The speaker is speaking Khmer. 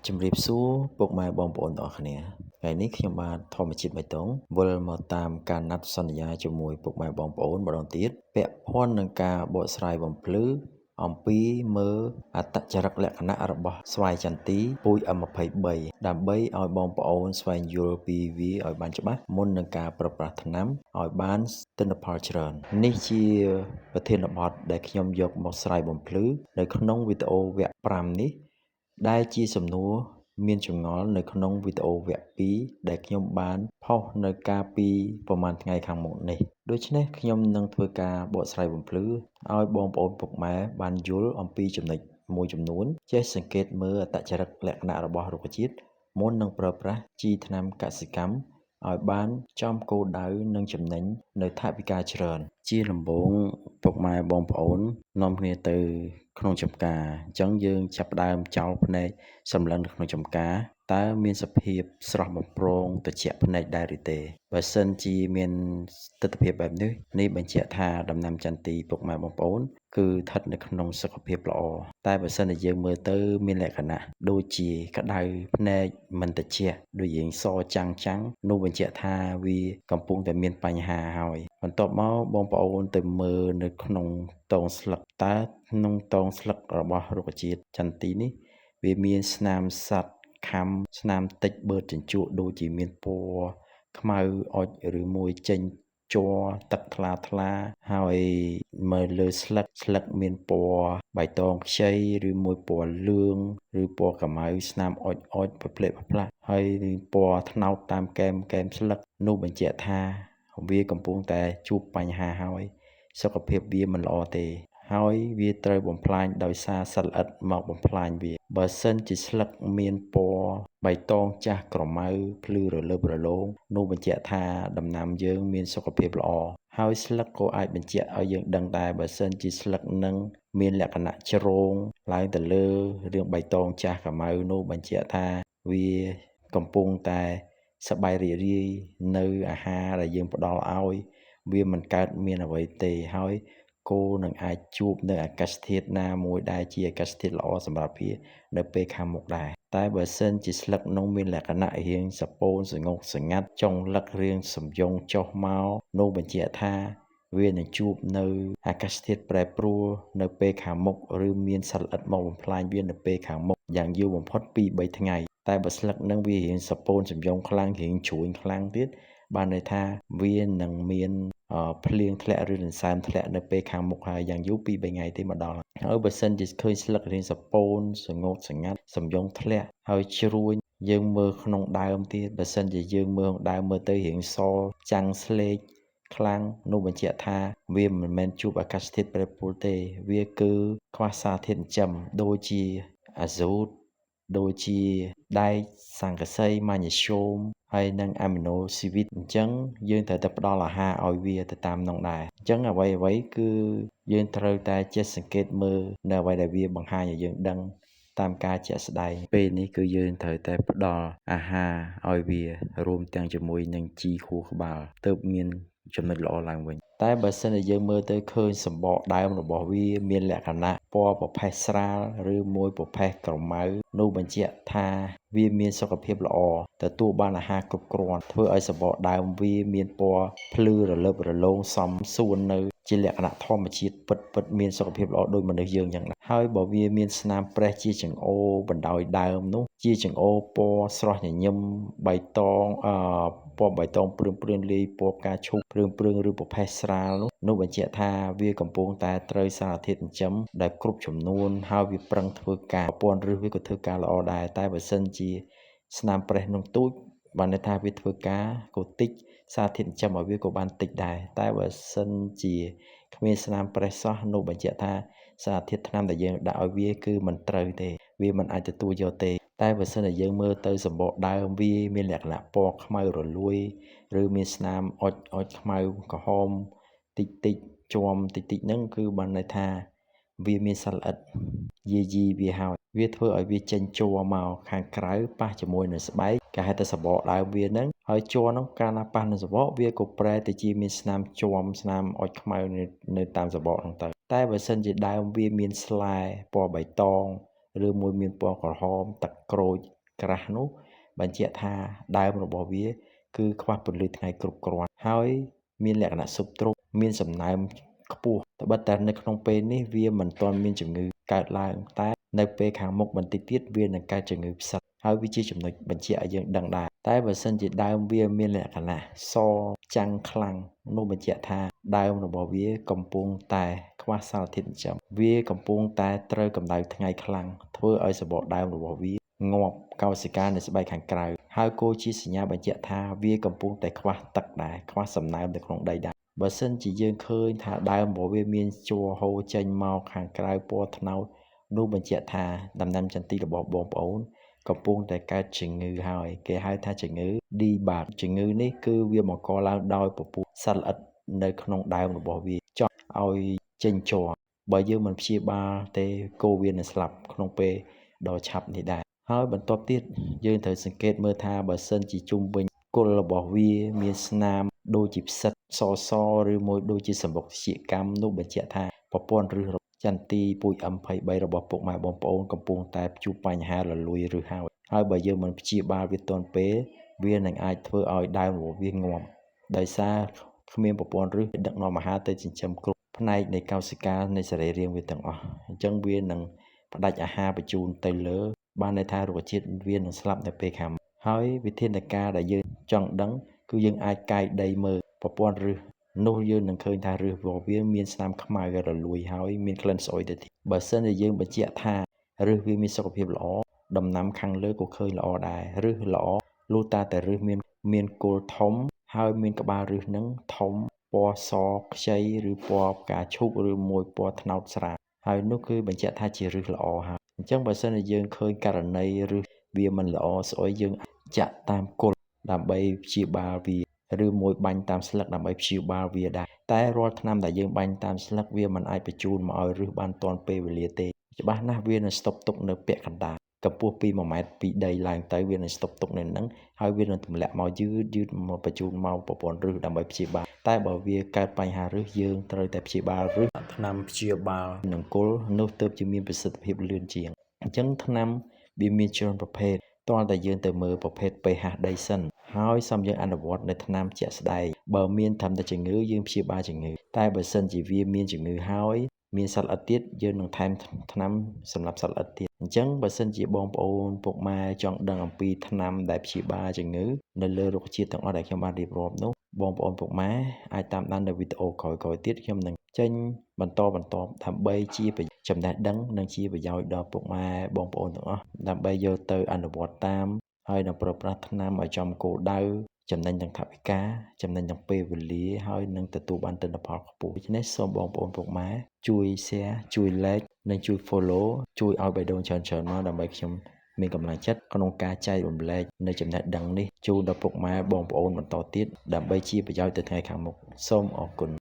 ជំរាបសួរពុកម៉ែបងប្អូនទាំងអស់គ្នាថ្ងៃនេះខ្ញុំបាទធម្មជាតិបៃតងវិលមកតាមការណាត់សន្យាជាមួយពុកម៉ែបងប្អូនម្ដងទៀតពាក់ព័ន្ធនឹងការបកស្រាយបំភ្លឺអំពីមើលអត្តចរិតលក្ខណៈរបស់ស្វាយចន្ទីពូជ M23 ដើម្បីឲ្យបងប្អូនស្វែងយល់ពីវាឲ្យបានច្បាស់មុននឹងការប្រើប្រាស់ថ្នាំឲ្យបានទិន្នផលច្រើននេះជាប្រធានបទដែលខ្ញុំយកមកស្រាយបំភ្លឺនៅក្នុងវីដេអូវគ្គ5នេះដែលជាសំណួរមានចម្ងល់នៅក្នុងវីដេអូវគ្គ2ដែលខ្ញុំបានផុសនៅកាលពីប្រហែលថ្ងៃខាងមុខនេះដូច្នេះខ្ញុំនឹងធ្វើការបកស្រាយបំភ្លឺឲ្យបងប្អូនពុកម៉ែបានយល់អំពីចំណុចមួយចំនួនចេះសង្កេតមើលអត្តចរិតលក្ខណៈរបស់រុក្ខជាតិមុននឹងប្រើប្រាស់ជីថ្នាំកសិកម្មឲ្យបានចំគោលដៅនិងចំណេញនៅថវិកាច្រើនជាដំបូងពុកម៉ែបងប្អូននាំគ្នាទៅក្នុងចំការអញ្ចឹងយើងចាប់ផ្ដើមចោលភ្នែកសម្លឹងនៅក្នុងចំការតើមានសភាពស្រស់បំព្រងត្រជាក់ភ្នែកដែរឬទេបើសិនជាមានទិដ្ឋភាពបែបនេះនេះបញ្ជាក់ថាដំណាំចន្ទីពុកម៉ែបងប្អូនគឺស្ថិតនៅក្នុងសុខភាពល្អតែបើសិនជាយើងមើលទៅមានលក្ខណៈដូចជាក្តៅភ្នែកមិនត្រជាក់ដូចយើងសចាំងចាំងនោះបញ្ជាក់ថាវាកំពុងតែមានបញ្ហាហើយបន្ទាប់មកបងប្អូនទៅមើលនៅក្នុងតងស្លឹកតើក្នុងតងស្លឹករបស់រុក្ខជាតិចន្ទីនេះវាមានស្នាមសត្វខាំស្នាមតិចបឺតជញ្ជក់ដូចជាមានពណ៌ខ្មៅអុចឬមួយចេញជ័រទឹកថ្លាថ្លាហើយមើលលើស្លឹកស្លឹកមានពណ៌បៃតងខ្ចីឬមួយពណ៌លឿងឬពណ៌ខ្មៅស្នាមអុចអុចប្រផ្លេកប្រផ្លាស់ហើយពណ៌ត្នោតតាមកែមកែមស្លឹកនោះបញ្ជាក់ថាវាកំពុងតែជួបបញ្ហាហើយសុខភាពវាមិនល្អទេហើយវាត្រូវបំផ្លាញដោយសារសត្វល្អិតមកបំផ្លាញវាបើសិនជាស្លឹកមានពណ៌បៃតងចាស់ក្រមៅភ្លឺរលើបរលោងនោះបញ្ជាក់ថាដំណាំយើងមានសុខភាពល្អហើយស្លឹកក៏អាចបញ្ជាក់ឲ្យយើងដឹងដែរបើសិនជាស្លឹកនឹងមានលក្ខណៈជ្រងឡើងទៅលើរឿងបៃតងចាស់ក្រមៅនោះបញ្ជាក់ថាវាកំពុងតែសប្បាយរីករាយនៅអាហារដែលយើងផ្ដល់ឲ្យវាមិនកើតមានអ្វីទេហើយគោនឹងអាចជួបនៅអាកាសធាតុណាមួយដែលជាអាកាសធាតុល្អសម្រាប់វានៅពេលខាងមុខដែរតែបើសិនជាស្លឹកនោះមានលក្ខណៈរាងសពូនសងកសងាត់ចុងលឹករាងសំយងចុះមកនោះបញ្ជាក់ថាវានឹងជួបនៅអាកាសធាតុប្រែប្រួលនៅពេលខាងមុខឬមានសត្វល្អិតមកបំផ្លាញវានៅពេលខាងមុខយ៉ាងយូរបំផុត2-3ថ្ងៃតែបើស្លឹកនឹងវារាងសពូនសំយងខ្លាំងរាងជ្រួញខ្លាំងទៀតបានន័យថាវានឹងមានភ្លៀងធ្លាក់ឬរន្សើមធ្លាក់នៅពេលខាងមុខហើយយ៉ាងយូរ2-3ថ្ងៃទេមកដល់ហើយបើសិនជាឃើញស្លឹករាងសពូនសងោតសងាត់សំយងធ្លាក់ហើយជ្រួញយើងមើលក្នុងដើមទៀតបើសិនជាយើងមើលក្នុងដើមមើលទៅរាងសចាំងស្លេកខ្លាំងនោះបញ្ជាក់ថាវាមិនមែនជួបអាកាសធាតុប្រែប្រួលទេវាគឺខ្វះសារធាតុចិញ្ចឹមដូចជាអាសូតដូចជាដែកស័ង្កសីម៉ាញ៉េស្យូមហើយនិងអាមីណូស៊ីវីតអញ្ចឹងយើងត្រូវតែផ្ដល់អាហារឲ្យវាទៅតាមនោះដែរអញ្ចឹងអ្វីៗគឺយើងត្រូវតែចេះសង្កេតមើលនៅអ្វីដែលវាបង្ហាញឲ្យយើងដឹងតាមការជាក់ស្ដែងពេលនេះគឺយើងត្រូវតែផ្ដល់អាហារឲ្យវារួមទាំងជាមួយនឹងជីខួរក្បាលទើបមានចំណុចល្អឡើងវិញតែបើសិនជាយើងមើលទៅឃើញសម្បកដើមរបស់វាមានលក្ខណៈពណ៌ប្រផេះស្រាលឬមួយប្រផេះក្រមៅនោះបញ្ជាក់ថាវាមានសុខភាពល្អទទួលបានអាហារគ្រប់គ្រាន់ធ្វើឲ្យសម្បកដើមវាមានពណ៌ភ្លឺរលើបរលោងសមសួននៅជាលក្ខណៈធម្មជាតិពិតពិតមានសុខភាពល្អដូចមនុស្សយើងយ៉ាងណាហើយបើវាមានស្នាមប្រេះជាចង្អូរបណ្ដោយដើមនោះជាចង្អូរពណ៌ស្រស់ញញឹមបៃតងពណ៌បៃតងព្រឿងៗលាយពណ៌ផ្កាឈូកព្រឿងៗឬប្រផេះស្រាលនោះបញ្ជាក់ថាវាកំពុងតែត្រូវសារធាតុចិញ្ចឹមដែលគ្រប់ចំនួនហើយវាប្រឹងធ្វើការប្រព័ន្ធឫសវាក៏ធ្វើការល្អដែរតែបើសិនជាស្នាមប្រេះនោះទូចបានន័យថាវាធ្វើការក៏តិចសារធាតុចិញ្ចឹមឲ្យវាក៏បានតិចដែរតែបើសិនជាគ្មានស្នាមប្រេះសោះនោះបញ្ជាក់ថាសារធាតុថ្នាំដែលយើងដាក់ឲ្យវាគឺមិនត្រូវទេវាមិនអាចទទួលយកទេតែបើសិនជាយើងមើលទៅសម្បកដើមវាមានលក្ខណៈពណ៌ខ្មៅរលួយឬមានស្នាមអុចអុចខ្មៅក្រហមតិចតិចជាំតិចតិចហ្នឹងគឺបានន័យថាវាមានសត្វល្អិតយាយីវាហើយវាធ្វើឲ្យវាចេញជ័រមកខាងក្រៅប៉ះជាមួយនឹងស្បែកគេហៅថាសបកដើមវាហ្នឹងហើយជ័រហ្នឹងកាលណាប៉ះនឹងសបកវាក៏ប្រែទៅជាមានស្នាមជាំស្នាមអុចខ្មៅនៅតាមសបកហ្នឹងទៅតែបើសិនជាដើមវាមានស្លែពណ៌បៃតង ឬមួយមានពណ៌ក្រហមទឹកក្រូចក្រាស់នោះបញ្ជាក់ថាដើមរបស់វាគឺខ្វះពន្លឺថ្ងៃគ្រប់គ្រាន់ហើយមានលក្ខណៈស៊ុបទ្រុបមានសំណើមខ្ពស់ត្បិតតែនៅក្នុងពេលនេះវាមិនទាន់មានជំងឺកើតឡើងតែនៅពេលខាងមុខបន្តិចទៀតវានឹងកើតជំងឺផ្សិតហើយវាជាចំណុចបញ្ជាក់ឲ្យយើងដឹងដែរតែបើសិនជាដើមវាមានលក្ខណៈសចាំងខ្លាំងនោះបញ្ជាក់ថាដើមរបស់វាកំពុងតែខ្វះសារធាតុចិញ្ចឹមវាកំពុងតែត្រូវកម្ដៅថ្ងៃខ្លាំងធ្វើឲ្យសម្បកដើមរបស់វាងាប់កោសិកានៅស្បែកខាងក្រៅហើយក៏ជាសញ្ញាបញ្ជាក់ថាវាកំពុងតែខ្វះទឹកដែរខ្វះសំណើមនៅក្នុងដីដែរបើសិនជាយើងឃើញថាដើមរបស់វាមានជ័រហូរចេញមកខាងក្រៅពណ៌ត្នោតនោះបញ្ជាក់ថាដំណាំចន្ទីរបស់បងប្អូនកំពុងតែកើតជំងឺហើយគេហៅថាជំងឺ D-bug ជំងឺនេះគឺវាបង្កឡើងដោយពពួកសត្វល្អិតនៅក្នុងដើមរបស់វាចង់ឲ្យចេញជ័របើយើងមិនព្យាបាលទេគោវានឹងស្លាប់ក្នុងពេលដ៏ឆាប់នេះដែរហើយបន្ទាប់ទៀតយើងត្រូវសង្កេតមើលថាបើសិនជាជុំវិញគល់របស់វាមានស្នាមដូចជាផ្សិតសសឬមួយដូចជាសម្បុកជាកម្មនោះបញ្ជាក់ថាប្រព័ន្ធឫសចន្ទីពូជ M23 របស់ពុកម៉ែបងប្អូនកំពុងតែជួបបញ្ហារលួយឬហើយហើយបើយើងមិនព្យាបាលវាទាន់ពេលវានឹងអាចធ្វើឲ្យដើមរបស់វាងាប់ដោយសារគ្មានប្រព័ន្ធឫសដឹកនាំអាហារទៅចិញ្ចឹមគ្រប់ផ្នែកនៃកោសិកានៃសរីរាង្គវាទាំងអស់អញ្ចឹងវានឹងផ្ដាច់អាហារបញ្ជូនទៅលើបានន័យថារុក្ខជាតិវានឹងស្លាប់នៅពេលខាងមុខហើយវិធានការដែលយើងចង់ដឹងគឺយើងអាចកាយដីមើលប្រព័ន្ធឫសនោះយើងនឹងឃើញថាឫសរបស់វាមានស្នាមខ្មៅរលួយហើយមានក្លិនស្អុយទៅទៀតបើសិនជាយើងបញ្ជាក់ថាឫសវាមានសុខភាពល្អដំណាំខាងលើក៏ឃើញល្អដែរឫសល្អលុះតាតែឫសមានគល់ធំហើយមានក្បាលឫសនឹងធំពណ៌សខ្ចីឬពណ៌ផ្កាឈូកឬមួយពណ៌ត្នោតស្រាលហើយនោះគឺបញ្ជាក់ថាជាឫសល្អហើយអញ្ចឹងបើសិនជាយើងឃើញករណីឫសវាមិនល្អស្អុយយើងចាក់តាមគល់ដើម្បីព្យាបាលវាឬមួយបាញ់តាមស្លឹកដើម្បីព្យាបាលវាដែរតែរាល់ថ្នាំដែលយើងបាញ់តាមស្លឹកវាមិនអាចបញ្ជូនមកឲ្យឫសបានទាន់ពេលវេលាទេច្បាស់ណាស់វានឹងស្តុកទុកនៅពាក់កណ្ដាលកម្ពស់ពី1ម៉ែត្រពីដីឡើងទៅវានឹងស្តុកទុកនៅនឹងហើយវានឹងទម្លាក់មកយឺតយឺតមកបញ្ជូនមកប្រព័ន្ធឫសដើម្បីព្យាបាលតែបើវាកើតបញ្ហាឫសយើងត្រូវតែព្យាបាលឫសថ្នាំព្យាបាលនឹងគល់នោះទើបជាមានប្រសិទ្ធភាពលឿនជាងអញ្ចឹងថ្នាំវាមានច្រើនប្រភេទទាល់តែយើងទៅមើលប្រភេទ pH ដីសិនហើយសំយើងអនុវត្តនៅថ្នាំជាក់ស្ដែងបើមានត្រឹមតែជំងឺយើងព្យាបាលជំងឺតែបើសិនជាវាមានជំងឺហើយមានសត្វល្អិតទៀតយើងនឹងថែមថ្នាំសម្រាប់សត្វល្អិតទៀតអញ្ចឹងបើសិនជាបងប្អូនពុកម៉ែចង់ដឹងអំពីថ្នាំដែលព្យាបាលជំងឺនៅលើរុក្ខជាតិទាំងអស់ដែលខ្ញុំបានរៀបរាប់នោះបងប្អូនពុកម៉ែអាចតាមដាននៅវីដេអូក្រោយៗទៀតខ្ញុំនឹងចេញបន្តបន្តដើម្បីជាចំណេះដឹងនិងជាប្រយោជន៍ដល់ពុកម៉ែបងប្អូនទាំងអស់ដើម្បីយកទៅអនុវត្តតាមហើយនឹងប្រើប្រាស់ថ្នាំឲ្យចំគោលដៅចំណេញទាំងថវិកាចំណេញទាំងពេលវេលាហើយនឹងទទួលបានទិន្នផលខ្ពស់ដូច្នេះសូមបងប្អូនពុកម៉ែជួយ share ជួយ like និងជួយ follow ជួយឲ្យបេះដូងច្រើនៗមកដើម្បីខ្ញុំមានកម្លាំងចិត្តក្នុងការចែករំលែកនៅចំណេះដឹងនេះជូនដល់ពុកម៉ែបងប្អូនបន្តទៀតដើម្បីជាប្រយោជន៍ទៅថ្ងៃខាងមុខសូមអរគុណ។